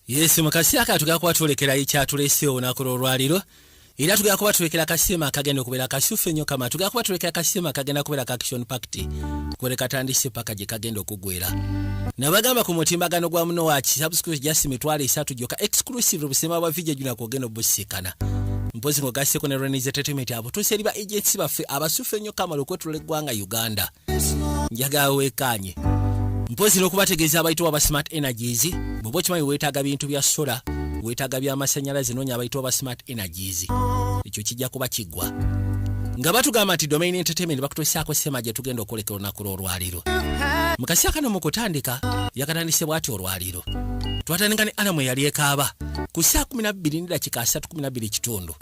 Yes, mu kaseera kano tugenda kuba twolekera ekyatuleese olunaku lw'olwaliro, era tugenda kuba tulekera kasiima akagenda okubeera kasufu ennyo kama. Tugenda kuba tulekera kasiima akagenda kubeera ka action packed kwe katandise paka gye kagenda okuggwera. Nabagamba ku mutimbagano gwa muno waki subscribe just 30,000 gyokka, exclusive obusinema bwa VJ Junior kwogenda obusiikana, mpozi ng'ogasseko ne Renis Entertainment, abo tuuse eri ba agents baffe abasufu ennyo kamala okwetula eggwanga Uganda. Njagala weekaanye, mpozi n'okubategeeza abayitibwa aba Smart Energies. Bw'oba okimanyi weetaaga bintu bya solar, weetaaga byamasannyalaze, noonya abayitibwa aba Smart Energies, ekyo kijja kuba kiggwa. Nga batugamba nti Domain Entertainment bakutuusaako sema gye tugenda okwolekera olunaku lw'olwaliro. Mu kaseera kano mu kutandika yakatandise bw'ati olwaliro. Twatandika ne alarm eyali ekaaba ku ssaawa 12 ne dakika 3, 12 kitundu,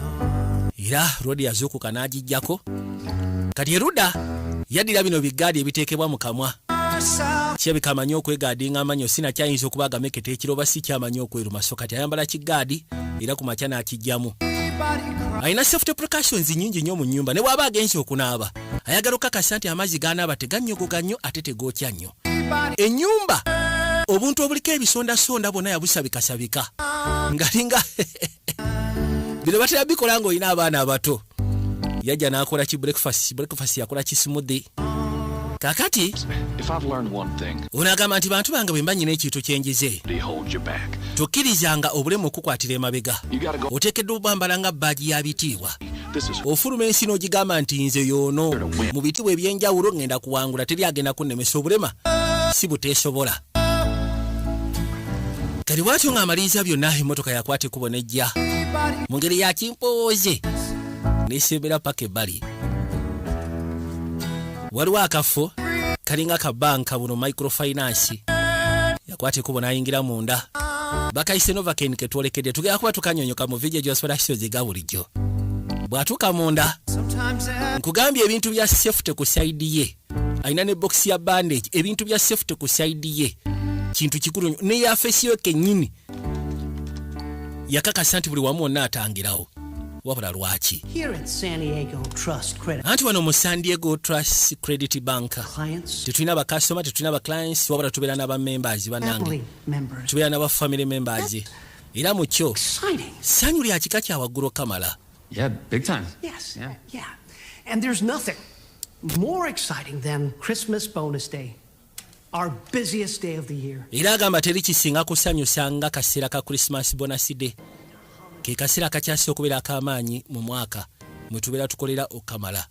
era Rodi yazuukuka n'agijjako. Kati erudda yaddira bino biguard ebiteekebwa mu kamwa. Kirabika amanyi okweguardinga amanyo, sinakyayinza okuba agameketa ekiro oba si kyamanyi okweruma. So kati ayambala kiguard era ku makya n'akijjamu. Alina safety precautions nyingi nnyo mu nnyumba. Ne bw'aba agenze okunaaba, ayagala okukakasa nti amazzi g'anaaba tegannyogoga nnyo ate tegookya nnyo ennyumba. Obuntu obuliko ebisondasonda bwonna yabusabikasabika, ngalinga bino batera bikola ng'olina abaana abato. Yajja n'akola ki breakfast. Breakfast yakola ki smoothie. Kakati If I've learned one thing, ono agamba nti bantu bange, bwe mba nyina ekintu kyenjize, they hold you back. Tokkirizanga obulemu okukwatira emabega. You gotta go. Oteekeddwa obwambala nga badge ya bitiibwa. This is Ofuluma ensi n'ogigamba nti nze yoono mu bitiibwa ebyenjawulo, ŋŋenda kuwangula, teri agenda kunnemesa. Obulema si buteesobola. Kati bwatyo ng'amaliriza byonna, emmotoka yakwata ekkubo nejja mu ngeri ya kimpooze nesembera paka ebbali. Waliwo akafo kalinga kabanka buno microfinance. Yakwata ekkubo n'ayingira munda, bakayise Novaken. Ketwolekedde tugenda kuba tukanyonyoka mu VJ Josperasio ga bulijjo. Bw'atuuka munda, nkugambye ebintu bya safety ku side ye, alina ne box ya bandage. Ebintu bya safety ku side ye kintu kikulu nnyo. Ne yafesi yo kennyini yakakasa nti buli wamu wonna atangirawo. Wabula lwaki? Here at San Diego Trust Credit Anti wano mu San Diego Trust Credit Bank clients, tetulina bakasitoma, tetulina baclients, wabula tubeera n'abamembers bannange. Family members. Tubeera n'aba family members, era mu kyo Exciting. ssanyu lya kika kya waggulu kamala. Yeah, big time. Yes. Yeah. Yeah. And there's nothing more exciting than Christmas bonus day, our busiest day of the year. Era agamba teri kisinga kusanyusa nga kaseera ka Christmas bonus day, ke kaseera akakyasi okubeera ak'amaanyi mu mwaka mwe tubeera tukolera okamala.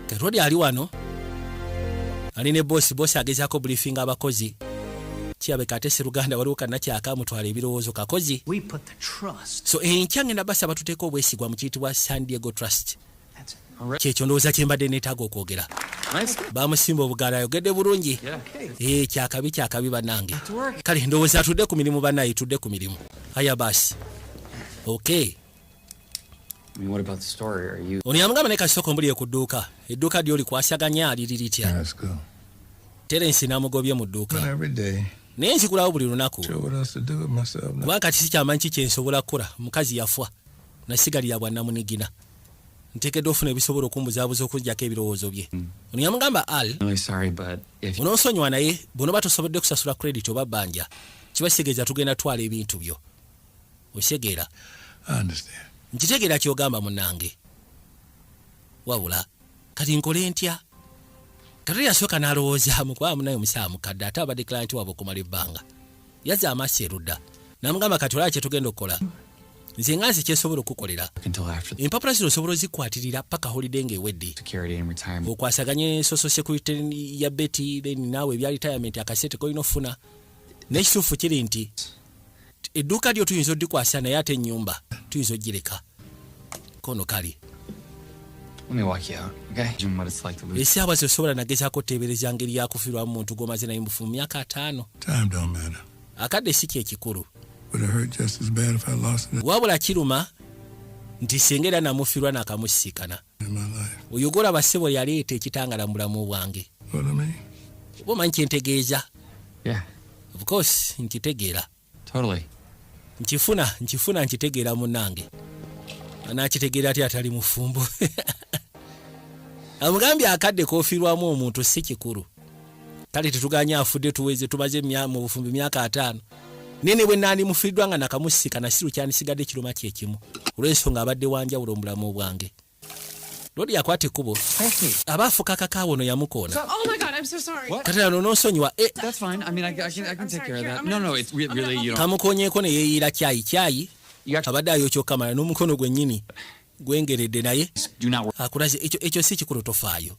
Kerodi ali wano, ali ne boss. Boss agezaako briefing abakozi. Kirabika ate seruganda waliwo kannakyaka mutwala ebirowoozo kakozi. We put the trust. So enkya ngenda basaba tuteeke obwesigwa mu kiyitibwa San Diego Trust. That's it. Kyekyo ndowooza kyembadde neetaaga okwogera. Nice. Bamusimba obugaala, ayogedde bulungi. Yeah. Eh, kyakabi, kyakabi bannange. Kale ndowooza atudde ku mirimu bannaye, tudde ku mirimu. Aya baasi, okay. I mean, what about the story? Are you Ono yamugamba naye kasooka ombulire ku dduuka, edduuka lyolikwasaganya liri litya? That's cool. Terensi n'amugobye mu dduuka. But every day, Naye nzigulawo buli lunaku. Sure what else to do with myself now. Kubanga kati sikyamanyi ki kyensobola kukola. Mukazi yafa, nasigalira bwannamunigina, nteekeddwa ofuna ebisobola okumbuzaabuza okugjako ebirowoozo bye. Ono yamugamba al Really sorry, but if onoonsonyiwa, naye bw'onoba tosobodde kusasula credit oba bbanja, kiba kitegeeza tugenda twala ebintu byo, okitegeera? I understand. Nkitegeera kyogamba munnange, wabula kati nkole ntya? Katoli yasooka n'alowoozaamu kubanga munaye omusaala mukadde, ate abadde client waabwe okumala ebbanga. Yazza amaaso erudda n'amugamba, kati olaba kyetugenda okukola, nze nga nze kyesobola okukolera, until after the empapula zino osobola ozikwatirira paka holiday ng'ewedde, security and retirement. Okwasaganye social security ya Betty, then naawe ebya retirement akasente kolina ofuna. N'ekituufu kiri nti edduuka lyo tuyinza oddikwasa, naye ate ennyumba tuyinza ogireka kono kali. Let me walk you out, okay? Imagine what it's like to lose. Esaawa zosobola nagezaako oteebereza ngeri yakufiirwamu muntu gw'omaze naye mufu mu myaka 50. Time don't matter. Akadde si kyekikulu. Would have hurt just as bad if I lost it Wabula kiruma nti singa era namufiirwa nakamusiikana. In my life. Oyo gwolaba ssebo yaleeta ekitangala mu bulamu bwange. What I mean? Oba omanyi kyentegeeza? Yeah, Of course nkitegeera. Totally. Nkifuna, nkifuna, nkitegeera munnange. Anakitegeera atya atali mufumbo? Amugambye akadde kofiirwamu omuntu si kikulu. Kale tetuganye afudde, tuweze tumaze mu bufumbi myaka 50. Naye ne bwe nandimufiiriddwa nga nakamusika nasiru, kyandisigadde kiruma kyekimu olw'ensonga abadde wanjawulo mu bulamu bwange. Lodi yakwata ekkubo, aba afuka kakaawo ono yamukoona. Oh my God, I'm so sorry. Kati ano n'onsonyiwa. Eh, That's fine. I mean, I can I'm take sorry. care of Here, that. I'm No, gonna no, it's really, you don't. Kamukonyeeko ne yeeyiira kyayi kyayi. You actually Abadde ayokya okamala n'omukono gwennyini gwengeredde naye. Do not work. Akulaze ekyo, ekyo si kikulu, tofaayo.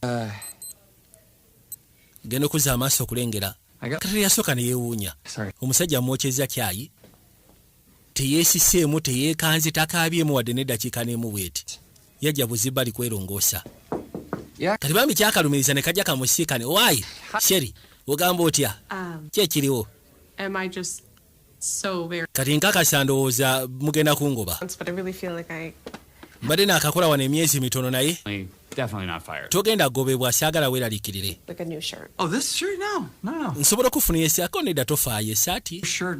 Genda okuzza amaaso okulengera. Kati yasooka ne yeewuunya. Sorry. Omusajja amwokyeza kyayi, teyeesiseemu, teyeekanze, takaabyemu wadde n'eddakiika n'emu bweti. Yajja buziba ali kwerongoosa. Kati bambi kyakalumiriza ne kajja kamusiikane. Owaayi chérie, ogamba otya? Ki ekiriwo? Am I just so very Kati nkakasa ndowooza mugenda kungoba. but I really feel like I Mbadde naakakola wano emyezi mitono naye. Definitely not fired. Togenda gobebwa, saagala weeraliikirire. Like a new shirt. Oh, this shirt? No, no, no. Nsobola okufunira esaako? Nedda, tofaayo, esaati. Shirt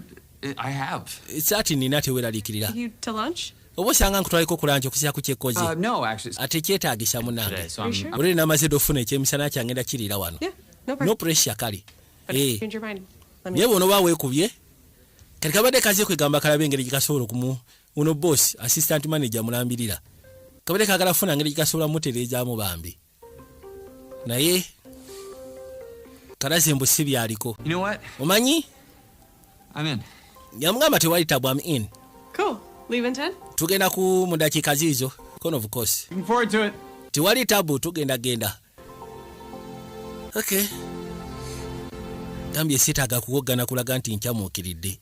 I have. Esaati nina, teweeraliikirira. You to lunch? Oba osanga nkutwaliko ku lunch okusinza ku kyekkoze. No, actually, it's Ate kyetaagisa munange. today, so I'm, You sure? Olweri namaze dde ofuna ekyemisana kyangenda kiriira wano. Yeah, no pressure. No pressure, kale. But if Eh. you change your mind, let me Naye bw'onooba weekubye kati kabadde kaze kwegamba kalabe engeri gye okumu uno boss assistant manager mulambirira kabadde kagala funa ngeri gye mutereezaamu bambi, naye kalaze mbu si byaliko. You know what? Omanyi? I'm in. Yamugamba tewali tabu, am in. Cool. Leave in 10? Tugenda ku mu dakiika ziizo kono, of course. Looking forward to it. Tewali tabu, tugenda genda. Okay, gambye seetaaga kuwoggana kulaga nti nkyamuukiridde.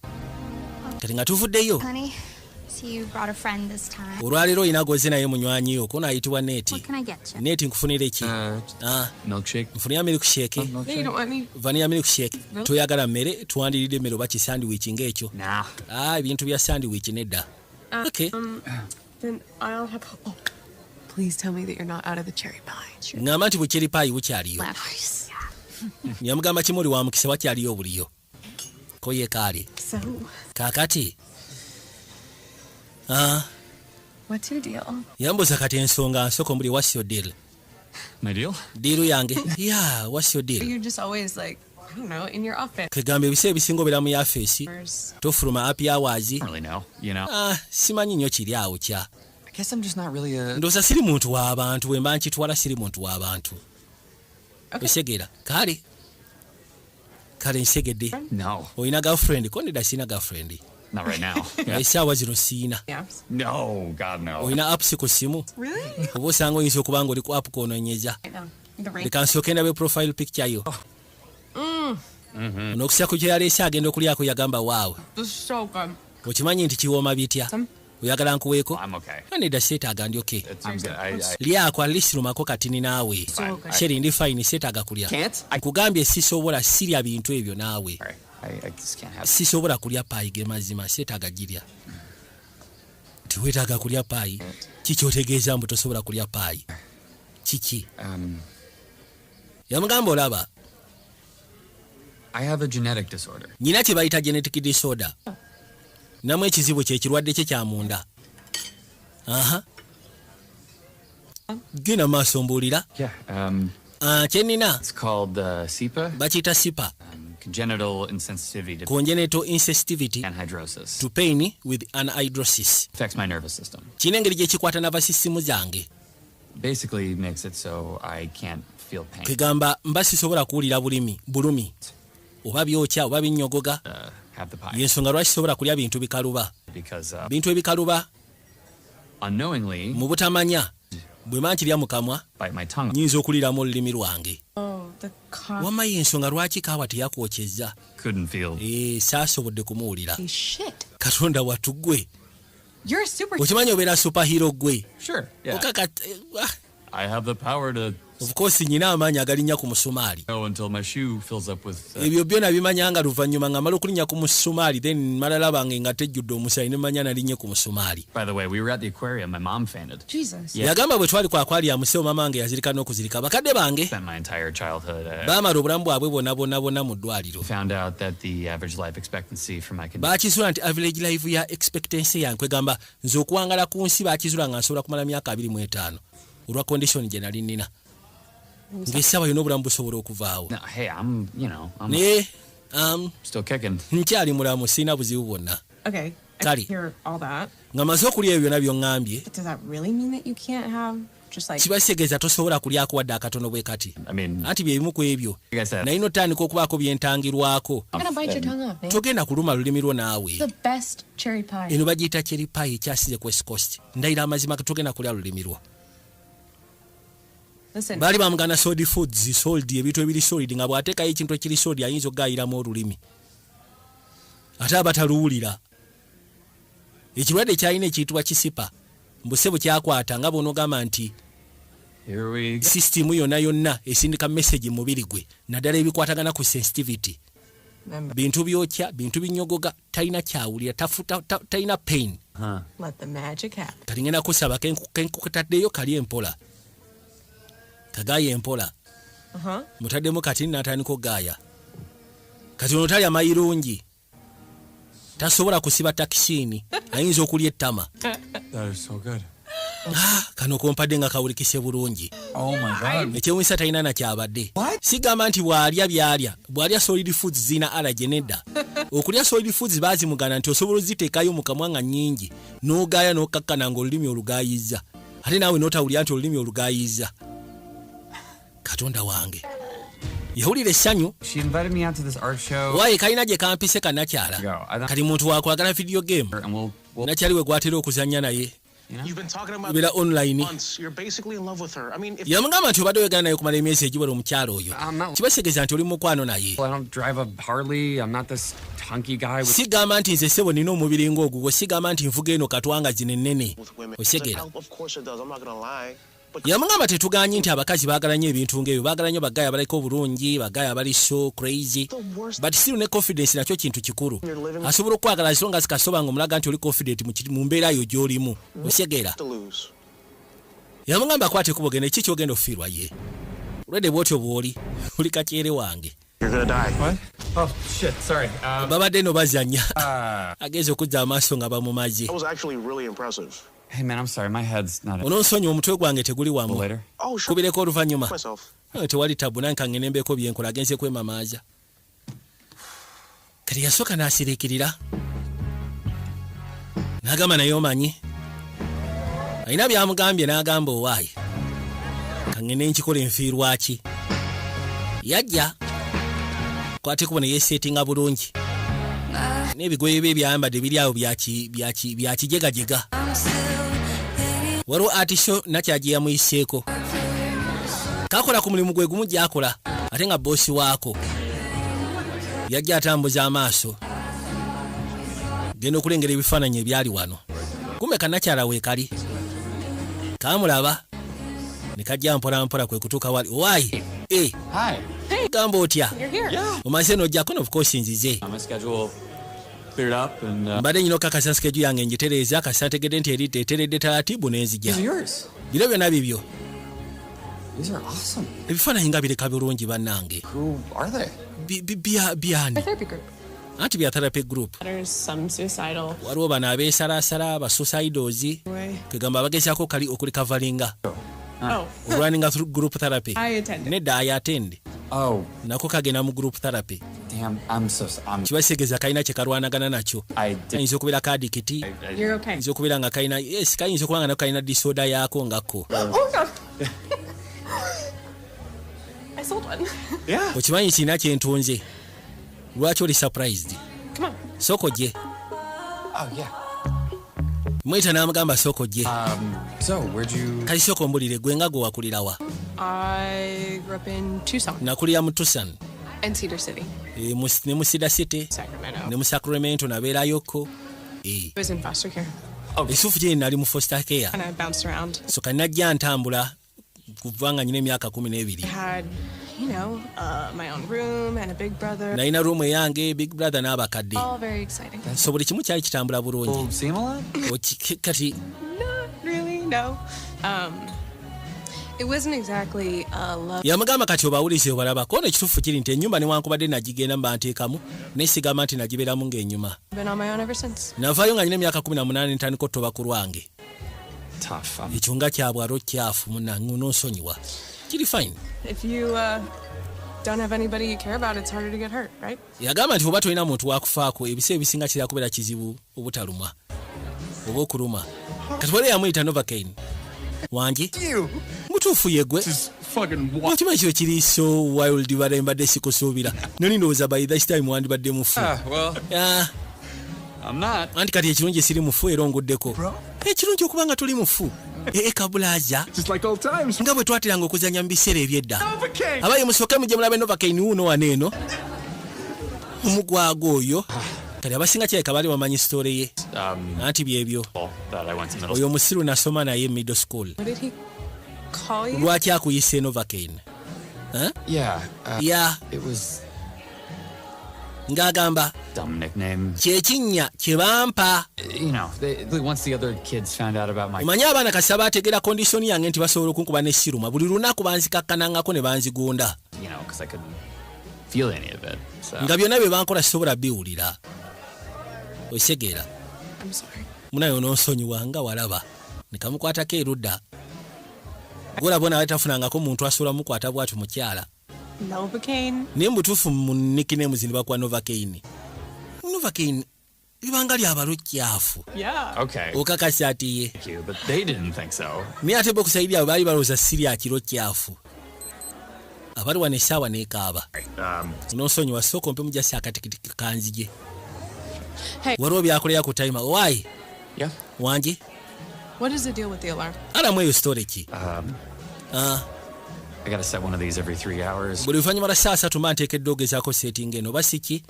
Kati nga tuvuddeyo. Honey, see you brought a friend this time. Olwaleero olina goze naye munywanyi wo kono ayitibwa Nate. What can I get you? Nate, nkufunira ki? Ah, Milkshake. nfunira milkshake. No, you don't want any. Vanilla milkshake. Toyagala mmere? Tuwandiridde emmere oba kisandwich ng'ekyo. Nah. Ah, ebintu bya sandwich nedda. Okay. Then I'll have. Oh, please tell me that you're not out of the cherry pie. Ŋŋamba nti bu cherry pie bukyaliyo. Left. Yamugamba kimuli wa mukisa, wakyaliyo obuliyo ko ye kaali. So, Kaakati ah, what's your deal? Yambuuza kati ensonga nsooka mbuli, what's your deal? My deal? Deal yange ya, what's your deal? You're just always like, I don't know, in your office. Kegamba ebiseera ebisinga obeera mu yafeesi, tofuluma happy hours. I don't really know. Ah, simanyi nnyo kiri awo kya. I guess I'm just not really a. Ndowooza siri muntu w'abantu, bwe mba nkitwala siri muntu w'abantu. Okay. Osegera kale kale nsegedde. No, Olina girlfriend? Ko nedda, sirina girlfriend. Not right now. Yeah. Essaawa zino siina. Apps. No, God, no. Olina apps ku ssimu? Really? Oba osanga oyinza okuba nga oli ku app kwonoonyeza. Right now. The rain. Leka nsooke ndabe profile picture yo. Ono okusya ku kyeyaleese agenda okulyako yagamba waawe. This is so good. Okimanyi nti kiwooma bitya? Oyagala nkuweeko? I'm okay. Nedda, seetaaga, ndi okay. I'm good. I Lyako, at least lumako katini naawe. So good. Chérie, ndi fine, seetaaga kulya. Can't. I. Nkugambye sisobola, sirya bintu ebyo naawe. Sorry. I just can't have. Sisobola kulya pie ge mazima, seetaaga girya. Tiweetaaga kulya pie? Kikyotegeeza mbu tosobola kulya pie kiki? Yamugamba olaba. I have a genetic disorder. Nyina kye bayita genetic disorder, namu ekizibu kye kirwadde kye kyamunda. Aha, genda maaso mbuulira. Yeah. Ah, kyenina. It's called CIPA, Bakiyita CIPA. Congenital insensitivity to Congenital insensitivity anhidrosis. to pain with anhidrosis. Affects my nervous system. Kirina engeri gyekikwata nervous system zange. Basically, makes it so I can't feel pain. Kegamba mba sisobola kuwulira bulimi bulumi oba byokya oba binnyogoga. Have the pie Yensonga lwaki sobola kulya bintu bikaluba. Because Bintu ebikaluba, unknowingly mu butamanya bwe mba nkirya mu kamwa, bite my tongue. nyinza okuliramu olulimi lwange. Oh, the coffee. Wamma yensonga lwaki kaawa teyakwokyezza. Couldn't feel. Eh, saasobodde kumuwulira. Shit. Katonda wattu gwe. You're a super. Okimanyi obeera superhero gwe? Sure. Yeah. Okaka eh, ah, I have the power to of course nyina amaanyi agalinnya ku musumaali. go until my shoe fills up with. Ebyo byona bimanya nga luvannyuma nga mala okulinnya ku musumaali, then mala labange nga tejjudde omusaayi ne manya nalinnye ku musumaali. By the way, we were at the aquarium. My mom fainted. Jesus. Yeah. Yagamba bwe twali ku aquarium, sebo, mama wange yazirika n'okuzirika. Bakadde bange Spent my entire childhood. Baamala obulamu bwabwe bwonna bwonna bwonna mu ddwaliro. Found out that the average life expectancy for my condition Bakizula nti average life ya expectancy yange, kwegamba nze okuwangala ku nsi, bakizula nga nsobola kumala myaka 25 olwa condition gye nali nnina, ng'essaawa yonna obulamu busobola okuvaawo. No, hey, I'm, you know, I'm Naye Still kicking. Nkyali mulamu, sirina buzibu bwonna. Okay. I Kali. hear all that. Nga maze okulya ebyo byonna by'oŋŋambye, But does that really mean that you can't have just like kiba kitegeeza tosobola kulyako wadde akatono bwe kati? I mean, Anti bye bimu ku ebyo like I said, naye notandika okubaako byentangirwako. I'm gonna bite your tongue off, man. Togenda kuluma lulimi lwo naawe. The best cherry pie. Eno bagiyita cherry pie ekyasize ku West Coast. Ndayira amazima, togenda kulya lulimi lwo. Listen, Baali bamugana solid foods, solid, ebintu ebiri solid, nga bw'ateekayo ekintu ekiri solid ayinza okugayiramu olulimi ate aba taluwulira. Ekirwadde kyalina ekiyitibwa kisipa mbuse bwe kyakwata nga bw'onoogamba nti here we go. Sisitimu yonna yonna esindika message mu mubiri gwe, naddala ebikwatagana ku sensitivity. Remember, Bintu byokya, bintu binyogoga, talina kyawulira, talina pain. let the magic happen. Kati ngenda kusaba kenkukutaddeyo kali empola, kagaaya empola. Mutaddemu kati natandika okugaaya. Kati ono talya mayirungi, tasobola kusiba takisiini, ayinza okulya ettama. That is so good. Ah, kano kompadde nga kawulikise bulungi. Oh my God. Ekyewunyisa talina nakyabadde. What? Sigamba nti bw'alya byalya, bw'alya solid foods zirina allergy. Nedda, okulya solid foods baazimugana nti osobola oziteekayo mu kamwa nga nnyingi n'ogaaya n'okakkana ng'olulimi olugaayizza, ate naawe n'otawulira nti olulimi olugaayizza. Katonda wange, yawulira essanyu. She invited me out to this art show. Waaye kalina gye kampise kannakyala. Go. Kati muntu wakwagala video game. And we'll Nakyali we gwatera okuzannya naye You've been talking about beera online. months. You're basically in love with her. I mean, if Yamugamba nti obadde oyagala naye okumala emyezi egiwera omukyalo oyo, I'm not- kibasegeeza nti oli mukwano naye. I don't drive a Harley. I'm not this hunky guy with Sigamba nti nze ssebo nina omubiri ng'ogugwo, sigamba nti nvuga eno katwanga zino ennene. with women, does it Osegera? help? Of course it does. I'm not gonna lie. But Yamugamba tetuganyi nti abakazi baagala nnyo ebintu ng'ebyo, baagala nnyo ba guy abaleka obulungi, ba guy abali so crazy, but still ne confidence nakyo kintu kikulu. Asobola okwagala as long as kasoba nga omulaga nti oli confident mu mbeera yo gy'olimu, osegera? To lose. Yamugamba akwate kubo genda, eki kyogenda okufiirwa ye olwedde bwotyo bw'oli oli kakyere wange. You're gonna die. What? Oh shit! Sorry. Babadde no bazanya, agenza okuzza amaaso nga bamumaze. That was actually really impressive. Hey man, I'm sorry. My head's not. Onoonsonyiwa, omutwe gwange teguli wamu. Later. Oh, sure. Kubireko oluvannyuma. Myself. Eh, tewali tabu, nange kangende mbeeko byenkola. Agenze kwemamaaza. Kati yasooka n'asiriikirira n'agamba naye omanyi alina byamugambye, n'agamba owaayi kangende nkikola enfiirwaki. Yajja kwatekubo ne yeeseetinga bulungi n'ebigoye bye byayambadde biri awo byakijegajega. Waliwo atisho nakyagi yamuyiseeko kakola ku mulimu gwe gumu gyakola ate nga boss waako. Yajja atambuza amaaso genda okulengera ebifaananyi ebyali wano, kumbe kannakyala weekali kamulaba ne kajja mpolampola kwe kutuuka wali owaayi e. Hi. Gamba otya? You're here. Omaze n'ojjako? Of course nzize. My schedule cleared up and Mbadde nyina okakasa schedule yange ngitereeza, kasita ntegedde nti eri eteredde taratibu n'enzija. These are yours. Biro byonna bibyo. These are awesome. Ebifaananyi nga bireka birungi bannange. Who are they? Byani? My therapy group. Anti bya therapy group. There's some suicidal Waliwo bano abeesalaasala, ba suicidals, way. Kwegamba abagezaako kali okurecoveringa. Oh, Running through group therapy. I attended. Nedda, I attend. Oh, Nako kagenda mu group therapy. damn. I'm so. I'm. Kibasegeeza kalina kye kalwanagana nakyo. I did. Kayinza okubeera ka addict. You're okay. Kayinza okubeera nga kalina, yes, kayinza okuba nga nako kalina disorder yaako ngakko. Oh God. I sold one. Yeah. Okimanyi kirina kyentunze? Lwaki oli surprised? Come on. Sooka ojje. Oh yeah. Mwita n'amugamba sooka ojje. So where'd you? Kati sooka ombulire gwe nga gwe wakulirawa? I grew up in Tucson Nakulira mu Tucson and Cedar City, e, ne mu Cedar City. Sacramento. Ne mu Sacramento nabeerayoko e. I was in foster care Ekituufu kiri nali mu foster care. and I bounced around. So kati najja ntambula kuva nga nyina emyaka 12. I had, my own room and a big brother. Nalina room eyange, big brother n'abakadde. All very exciting. So buli kimu kyali kitambula bulungi. Well, see him a lot? Kati Not really, no. It wasn't exactly a love Yamugamba kati obawulize obalabako ono. Ekituufu kiri nti ennyumba newankubadde nagigenda mbanteekamu naye sigamba nti nagibeeramu ng'enyuma. Been on my own ever since. Navaayo nga nyina emyaka 18 ntandika otoba ku lwange. Tough. Ekyo nga kyabwalo kyafu munange, onoonsonyiwa, kiri fine. If you Don't have anybody you care about, it's harder to get hurt, right? Yagamba nti oba tolina muntu wakufaako, ebiseera ebisinga kira kubeera kizibu obutalumwa oba okuluma. Kati wali yamuyita Novocaine wangi mutuufu yegwe. Fucking wild. Okimanyi kino kiri so wild, bale mbadde sikusuubira noni, ndowooza by this time wandibadde mufu. Ah, well, Ah, I'm not. Anti kati ekirungi siri mufu era onguddeko ekirungi okuba nga tuli mufu ee kabulaza. Just like old times. Nga bwe twateranga okuzanya mu biseera ebyedda. Novocaine. Abaye musooke mujje mulabe Novocaine wuuno wano eno omugwago oyo. Kati abasinga kirabika baali bamanyi story ye. Anti byebyo. That I went to middle Oyo omusiru nasoma naye middle school. What did he call you? Lwaki akuyise Novocaine? Yeah, Ya. it was Ng'agamba dumb nickname. Kyekinnya kye bampa. Once the other kids found out about my Omanyi abaana kasita bategeera condition yange nti basobola okunkuba n'essiruma, buli lunaku banzikakkanangako ne banzigunda. Because I couldn't feel any of it. So Nga byonna bye bankola sisobola biwulira, okitegeera? I'm sorry. Munaye onoonsonyiwa nga walaba nekamukwatako erudda golaba nawe tafunangako muntu asobola mukwata bwatyo mukyala. Novocaine? Naye mubutuufu mu nicknames ne bakuwa Novocaine. Novocaine libanga lyabalukyafu. Yeah. Okay, Okakasi ati ye. thank you, but they didn't think so. Naye ate bo kusaidia abo baali balowooza siri akiro kyafu abali wano essaawa n'ekaaba. Onoonsonyiwa, sooka ompe mujasi akatikitiki kanzije. Hey. Waliwo byakolera ku timer waayi. Yeah. Wangi. What is the deal with the alarm? Alarm eyo story ki? Ah, I gotta set one of these every 3 hours. Buli luvannyuma lwa saa 3 mba nteekeddwa ogezaako setting eno, oba siki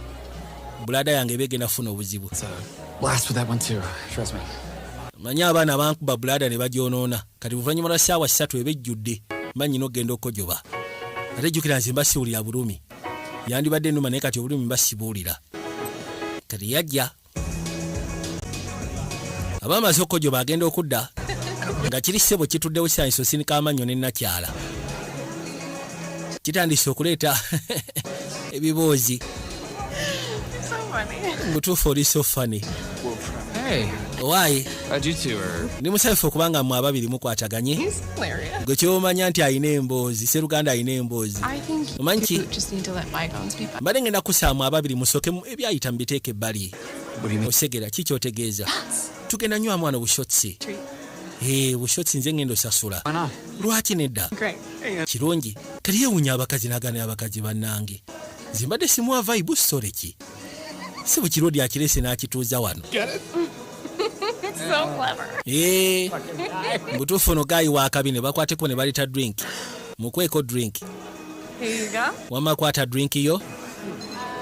bladder yange eba egenda kufuna obuzibu. It's a blast with that one too. Trust me. Manyi abaana bankuba bladder ne bagyonoona. Kati luvannyuma lwa ssaawa 3 eba ejjudde, mba nyina okugenda okukojoba. Ate jjukira nze mba siwulira bulumi, yandibadde ennuma, naye kati obulumi mba sibuwulira. Kati yajja aba amaze okukojoba, agenda okudda nga kiri ssebo kituddewo kitandise osinika amannyo ne nakyala kitandise okuleeta ebiboozi. So funny. Mutuufu oli so funny. Hey, Owaaye. glad you two are. Ndi musanyufu okubanga mmwe ababiri mukwataganye. He's hilarious. Gwe kyomanya nti alina emboozi, seruganda alina emboozi. I think Omanyi ki? you just need to let bygones be bygones. Mbadde ngenda kusaamu ababiri musooke ebyayita mubiteeka ebbali. What do you mean? Osegera ki kyotegeeza? Tugenda nywa mwana bushots. Treat. Ee, bushots nze ngenda osasula. Why not? Lwaki nedda? Great. Kirungi. Kati yeewuunya abakazi n'agaana abakazi bannange, nze mbadde simuwa vibe sole ki si bwe kirodi akirese n'akituuza wano. So clever. Ee, mubutuufu ono guy wa kabi. Ne bakwateko ne baleta drink, mukweko drink. Here you go. Wamma kwata drink yo,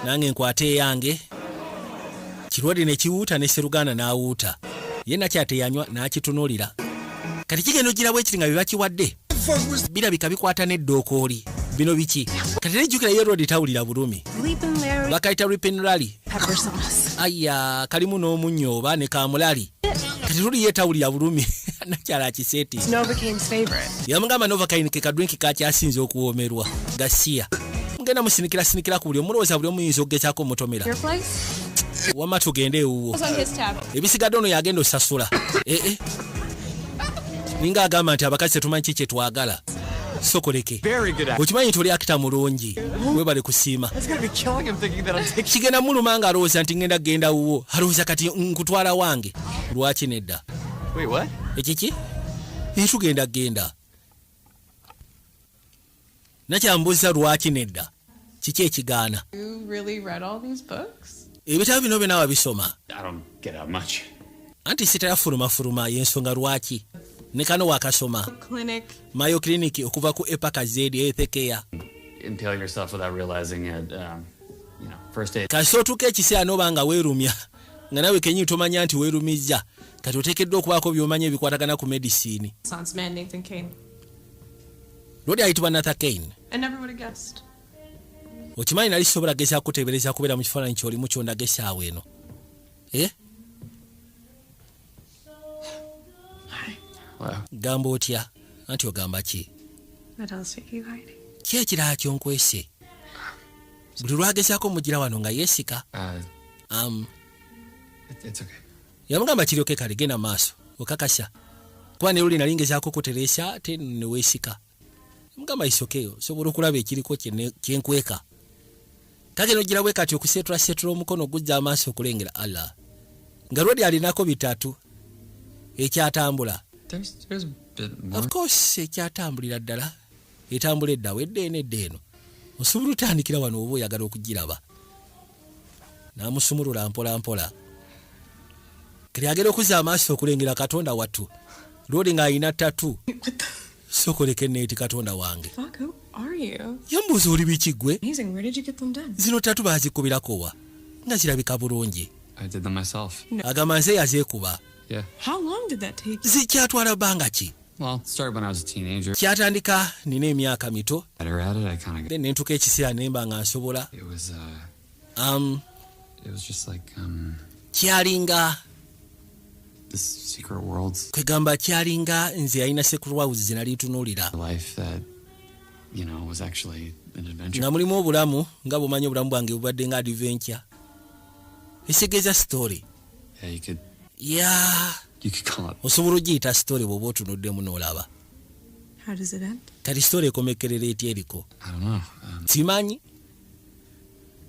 nange nkwate eyange. Kirwadi ne kiwuuta ne seruganda n'awuuta ye nakyateyanywa n'akitunuulira. Kati kigenda ogira bwe kiri nga bye bakiwadde birabika bikwata n'eddookooli. Bino biki? Kati nejjukira ye rodi tawulira bulumi. Leaping Larry. Bakayita Ripin Rally. Pepper sauce. Aya, kalimu n'omunnyo oba ne kamulali. Kati luli ye tawulira bulumi, nakyala akiseeti. It's Novocaine's favorite. Yamugamba Novocaine ke kadrink kakyasinze okuwoomerwa gasiya. Mugenda musinikira sinikira ku buli omulowooza buli omuyinza okugezaako omutomera. Your place? Wamma tugende ewuwo. Was on his tab. Ebisigadde ono yagenda osasula. Ee, ninga agamba nti abakazi tetumanyi ki kyetwagala sokoleke. Very good actor. Okimanyi nti oli actor mulungi, webale kusiima. It's gonna be killing him thinking that I'm taking. Kigenda muluma nga alowooza nti ngenda kgenda wuwo, alowooza kati nkutwala wange. Lwaki nedda? Wait, what? Ekiki? Tugenda genda nakyambuuza lwaki nedda, kiki ekigaana? You really read all these books? Ebitabo bino byonna wabisoma? I don't get out much. Anti sitera fulumafuluma, yensonga lwaki ne kano wakasoma. Clinic. Mayo Clinic okuva ku epaka z ethekea. Impale yourself without realizing it. First aid. Kasi otuuka ekiseera noba nga weerumya nga nawe kenyini tomanya nti weerumizza, kati oteekeddwa okubaako by'omanya ebikwatagana ku medicine. Sans man Nathan Kane. Lwoli ayitibwa Nathan Kane. I never would have guessed. Okimanyi nali sobola gezaako kuteebereza kubeera mu kifaananyi kyolimu kyondaga essaawa eno. Eh? Hello. Gamba otya? Anti ogamba ki? What else are you hiding? Ki ekirala kyonkwese? Buli lwagezaako mugira wano nga yeesika. It's okay. Yamugamba kiryoke kale genda maaso okakasa kuba ne luli nali ngezaako kutereesa ate neweesika. Mugamba isokeyo, osobola okulaba ekiriko kyenkweka. Kake nogira bwe kati okusetulasetula omukono gujja amaaso okulengera Allah nga lwedi alinako bitatu ekyatambula. There's a bit more. Of course, ekyatambulira ddala, etambula eddawo, edda eno, edda eno. Osobola otandikira wano oba oyagala okugiraba. N'amusumulula mpola mpola. Kati agenda okuzza amaaso okulengera, Katonda wattu, lwoli ng'alina tattoo. Sokoleka eneeti, Katonda wange. Fuck, who are you? Yambuuza, oli biki gwe? Amazing. Where did you get them done? Zino tattoo baazikubirako wa, nga zirabika bulungi? I did them myself. Agamba nze yazeekuba. Yeah. How long did that take? Zikyatwala bbanga ki? Well, it started when I was a teenager. Kyatandika nina emyaka mito. Better at it, I kind of. Then nentuka ekiseera nemba nga nsobola. It was It was just like Kyalinga this secret world kwegamba kyalinga nze yalina secret worlds ze nali ntunuulira life that was actually an adventure. Nga mulimu obulamu nga bwomanyi obulamu bwange bubadde nga adventure, ekitegeeza story. Yeah, you could Ya. you could call it. Osobola ogiyita story bw'oba otunuddemu n'olaba. How does it end? Kati story ekomekerera etya eriko? I don't know. Simanyi.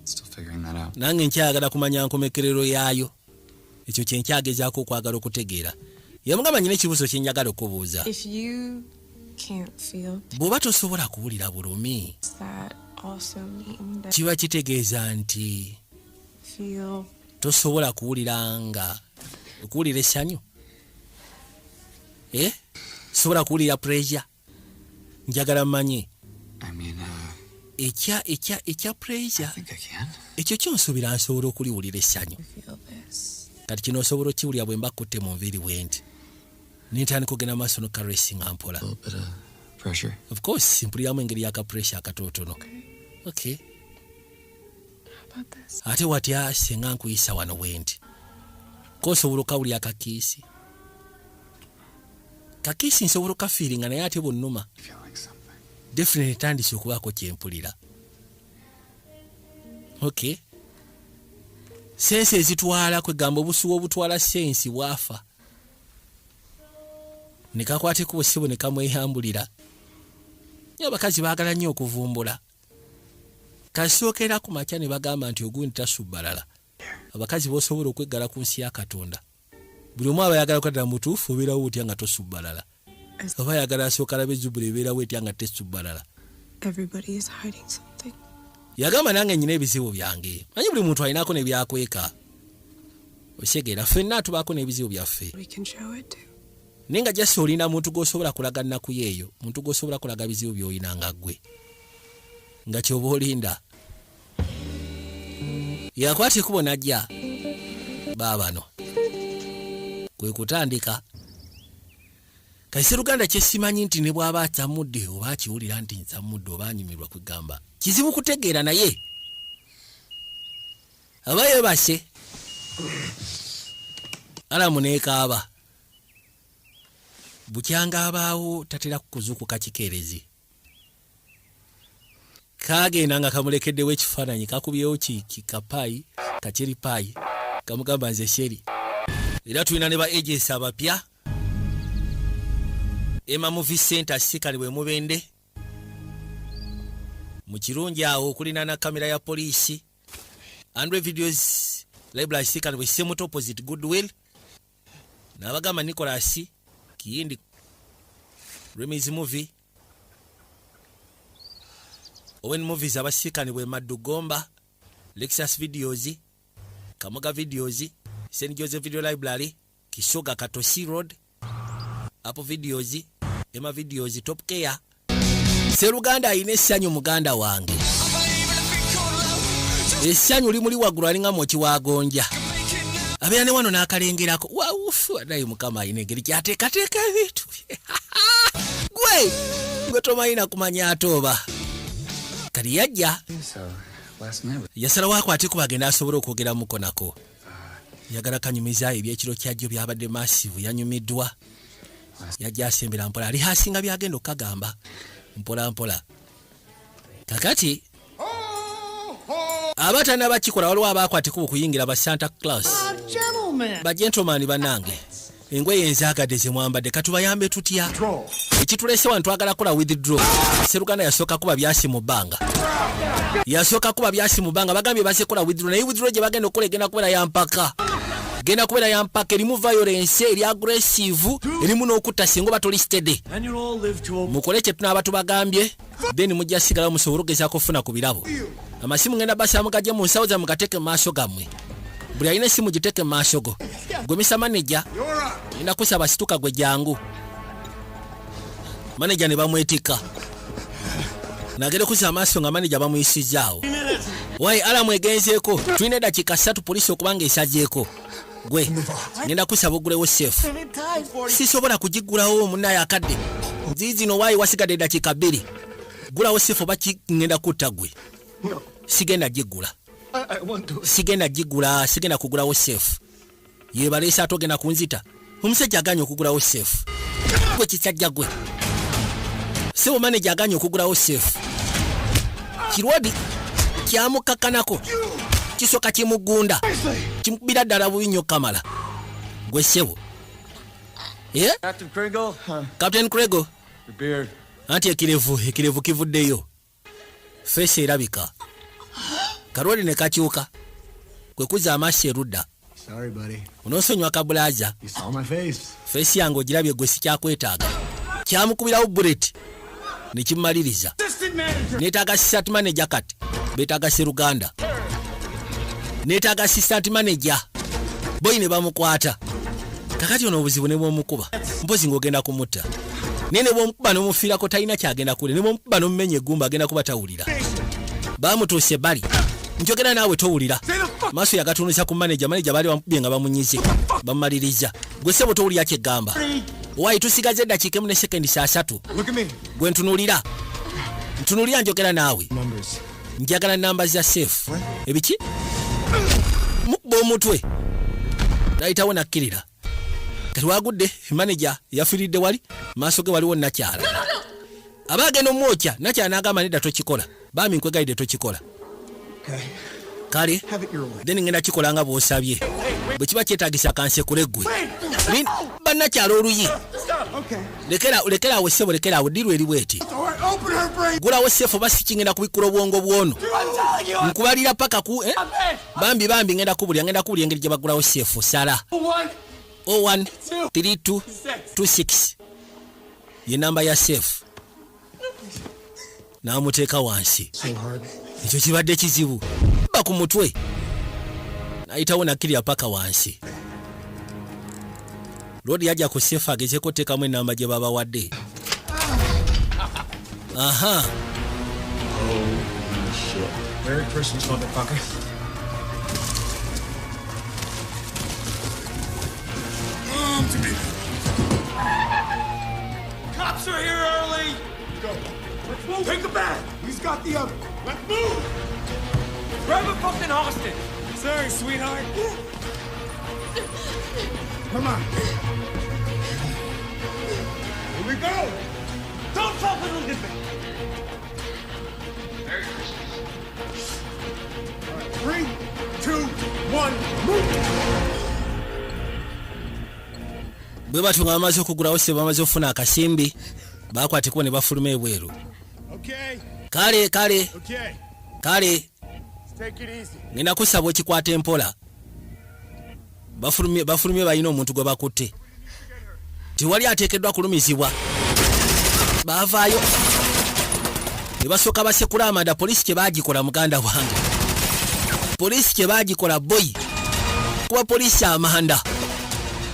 Still figuring that out. Nange nkyayagala kumanya nkomekerero yaayo, ekyo kyenkyagezaako okwagala okutegeera. Yamugamba, nyina ekibuuzo kyenjagala okubuuza. If you can't feel, Bw'oba tosobola kuwulira bulumi, does that also mean that kiba kitegeeza nti feel tosobola kuwulira nga okuwulira essanyu? Eh? Sobola kuwulira pressure? Njagala mmanye. I mean, Ekya pressure. I think I can. Ekyo kyonsuubira nsobola okuliwulira essanyu. Feel this? Kati kino osobola okiwulira bwe mba kutte mu nviiri bwe nti nentandika ogenda maaso nokaresinga mpola. A little bit of pressure. Of course, mpuliramu engeri yaka pressure akatootono. Okay. How about this? Ate watya senga nkuyisa wano bwe nti kosobola okawulira akakiisi? Kakiisi nsobola okafeelinga, naye ate bwonnuma. I feel like something. Definitely tandise okubaako kyempulira. Okay, sense ezitwala, kwegamba obusuwa obutwala sense bwafa ne kakwata ekkubo, ssebo, ne kamweyambulira. Nye abakazi baagala nnyo okuvumbula. Kasookera ku makya ne bagamba nti ogundi tasubbalala. Abakazi bosobola okweggala ku nsi ya Katonda, buli omu aba ayagala kukaddala mutuufu. Obeerawo otya nga tosubbalala? Oba ayagala asooka alabe ezubula ebeerawo etya nga tesubbalala. Everybody is hiding something. Yagamba, nange nyina ebizibu byange. Manyi buli muntu alinako nebyakweka, osegeera, ffenna tubaako n'ebizibu byaffe. We can show it to. Naye nga jasi olina muntu gw'osobola kulaga nnaku yeeyo, muntu gw'osobola kulaga bizibu by'olina nga ggwe nga kyoba olinda. Yakwata ekubo najja baabano kwe kutandika. Kaise luganda kyesimanyi nti ne bw'aba atamudde oba akiwulira nti nsamudde oba anyumirwa, kwegamba kizibu kutegeera, naye aba yeebase alamu neekaaba bukyanga abaawo tatera kuzuukuka kikeerezi. Kagenda nga kamulekeddewo ekifaananyi, kakubyewo kikapaayi kacherry pie, kamugamba nze sheri. Era tulina ne ba agents abapya, Ema Movie Center sikali bwe mubende mu kirungi awo okulina na kamera ya poliisi. Andre Videos Library sikali bwe Semuto opposite Goodwill, n'abagamba Nicolas Kiyindi, Remis Movie, Owen Movies abasiikanibwa Emaddu Gomba, Lexus Videos, Kamoga Videos, St Joseph Video Library, Kisoga Katosi Road, Apple Videos, Emma Videos, Top Care. Seruganda alina essanyu, muganda wange, essanyu limuli waggulu, alinga mwoki wagonja abeera ne wano n'akalengerako wawufu. Naye Mukama alina engeri gyateekateeka ebintu bye. Gwe gwe tomalina kumanya ate oba kati yajja. So last night Yasalawo akwate ku bagenda asobole okwogeramuko nako. Yagala kanyumiza ebyekiro kyajjo byabadde massive. Yanyumiddwa, yajja asembera mpola, ali hasinga byagenda okukagamba mpola mpola. Kakati aba tanabakikola, waliwo abakwatekuba okuyingira ba Santa Claus. Gentlemen. Ba gentleman bannange. Engoye enzaagadde zemwambadde, katubayambe tutya? Ekitulese wano, twagala kola withdraw. Seruganda yasooka kuba byasi mu bbanga, yasooka kuba byasi mu bbanga. Bagambye baze kola withdraw, naye withdraw gye bagenda okukola egenda kubeera yampaka, genda kubeera yampaka, erimu violence, eri aggressive, erimu n'okutta singa oba toli steady. And you'll all live to Mukole kye tunaaba tubagambye, then mujja sigalawo musobole okugezaako okufuna ku birabo. Amasimu ngenda basaba mugajje mu nsawo zammwe, gateeke mu maaso gammwe. Buli alina essimu giteeke mu maaso go. Gwe misa maneja, ngenda kusaba situka gwe, jangu maneja. Ne bamwetikka nagenda okuzza amaaso nga maneja bamuyisizaawo. Wayi, alarm egenzeeko, tulina eddakiika 3 poliisi okuba nga esazeeko. Gwe ngenda kusaba ogulewo safe. Sisobola kugiggulawo omunaye, akadde ziizino. Waayi, wasigadde eddakiika 2. Gulawo safe oba ngenda kutta gwe. Sigenda giggula, sigenda giggula, sigenda kugulawo safe. Yebaleese ate ogenda kunzita. Omusajja aganye okugulawo safe. Gwe kisajja gwe, sebo maneja aganye okugulawo safe. Kirwodi kyamukakkanako, kisoka kimugunda, kimukubira ddala bubi nnyo. Kamala gwe ssebo. Eh? Captain Kringle? Huh. Captain Crego. Your beard. Anti ekirevu, ekirevu kivuddeyo, face erabika. Kalwodi ne kakyuka kwe kuzza amaaso erudda. Sorry, buddy. Onoosonyiwa kabulaaza. You saw my face. Face yange ogirabye gwe, sikyakwetaaga. Kyamukubirawo bullet ne kimumaliriza. Neetaaga assistant manager kati, beetaaga seruganda, neetaaga assistant manager. Boyi ne bamukwata. Kakati ono obuzibu ne bwomukuba mpozi ng'ogenda kumutta, naye ne bwomukuba n'omufiirako talina kyagenda kule. Ne bwomukuba n'omumenya eggumba agenda kuba tawulira. Bamutuuse ebbali, njogera naawe towulira. Maaso yagatunuza ku manager. Manager baali bamukubye nga bamunyize, bamumaliriza. Gwe sebo towulira kyeggamba? Waayi, tusigaze eddakiika 1 ne sekendi 30. Look at me. Gwe ntunuulira, ntunuulira, njogera naawe. Numbers. Njagala namba za safe. Ebiki mukuba omutwe nayitawo nakkirira. Kati wagudde maneja yafiiridde wali maaso ge waliwo nakyala aba agenda omwokya. Nakyala n'agamba, "Nedda, tokikola bami, nkwegayidde tokikola." Okay. Kale. Have it your way. Then ngenda kikola nga bw'osabye. Bwe kiba kyetagisa kansekule ggwe. Bannakyala oluyi. Okay. Lekera, lekera awo ssebo, lekera awo. Ddiru eri bweti. All right, open her brain. Gulawo safe oba si kingenda kubikkula obwongo bwono. Nkubalira paka ku, eh? Bambi, bambi, ngenda kubulya, ngenda kubulya engeri gye bagulawo safe. Sala 01 32 26 ye namba ya safe. N'amuteeka wansi. So hard. Ekyo kibadde kizibu ba ku mutwe, nayitawo nakkirira paka wansi. Lodi yajja ku safe agezeko oteekamu enamba gye babawadde. Aha. Merry Christmas, motherfucker. Cops are here early! Go. Let's move. Take the bag. He's got the other. Let's move. Grab a fucking hostage! Sorry, sweetheart. Come on. Here we go. Don't fucking look at me! Merry Christmas. Three, two, one, move. Bwe batyo nga bamaze okugulawo se, bamaze okufuna akasimbi, bakwata ekubo ne bafuluma ebweru. Okay. Kale, kale. Okay. Kale. Let's take it easy. Ngenda kusaba okikwata empola. Bafulumye, bafulumye, balina omuntu gwe bakutte, tewali ateekeddwa kulumizibwa. Baavaayo ne basooka basekula amanda. Poliisi kye baagikola muganda wange, poliisi kye baagikola boyi kuba poliisi amanda.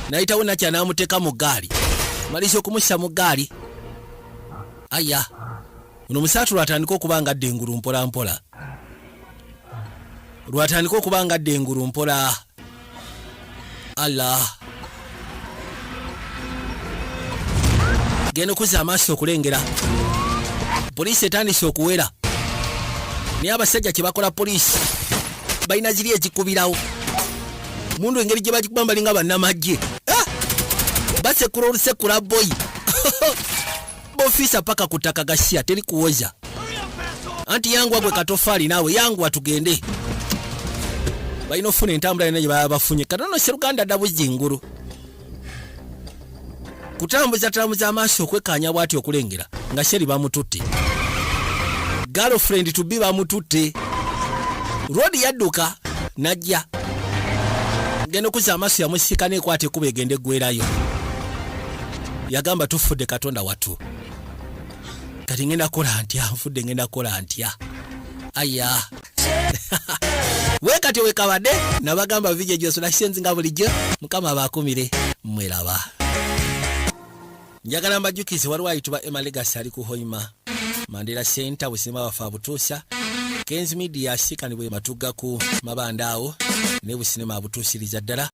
Nayitawo nakya n'amuteeka mu ggaali, malisa okumussa mu ggaali. Aya, ono musaatu lwatandika okuba nga adda engulu mpola mpola, lwatandika okuba nga adda engulu mpola. Alla, genda okuzza amaaso okulengera poliisi etandise okuwera, naye abasajja kye bakola, poliisi balina ziri ezikubirawo mundu, engeri gye bagikuba balinga bannamagye. Ah! Basekula olusekula boyi bofiisa paka ku ttaka gasiya, teri kuwoza. Anti yangwa gwe katofaali naawe yangwa tugende. Balina okufuna entambula yonna gye baba bafunye. Katono seruganda dda buzzi ngulu. Kutambuza tambuza amaaso okwekkaanya bw'ati okulengera nga Sherry bamututte, girlfriend to be bamututte. Rod yadduka najja genda okuzza amaaso, yamusika neekwata ekkuba egenda eggwerayo. Yagamba, "Tufudde, Katonda wattu, kati ngenda kukola ntya? Nfudde, ngenda kukola ntya?" Aya, we kati wekabadde nabagamba vije gyosula senzi nga bulijjo. Mukama abakumire, mweraba. Njagala mbajjukize, waliwo ayitibwa Emma Legacy ali ku Hoima Mandela Center, businema bafe abutuusa. Kenz Media asikanibwe matugga ku mabanda awo, ne businema abutuusiriza ddala.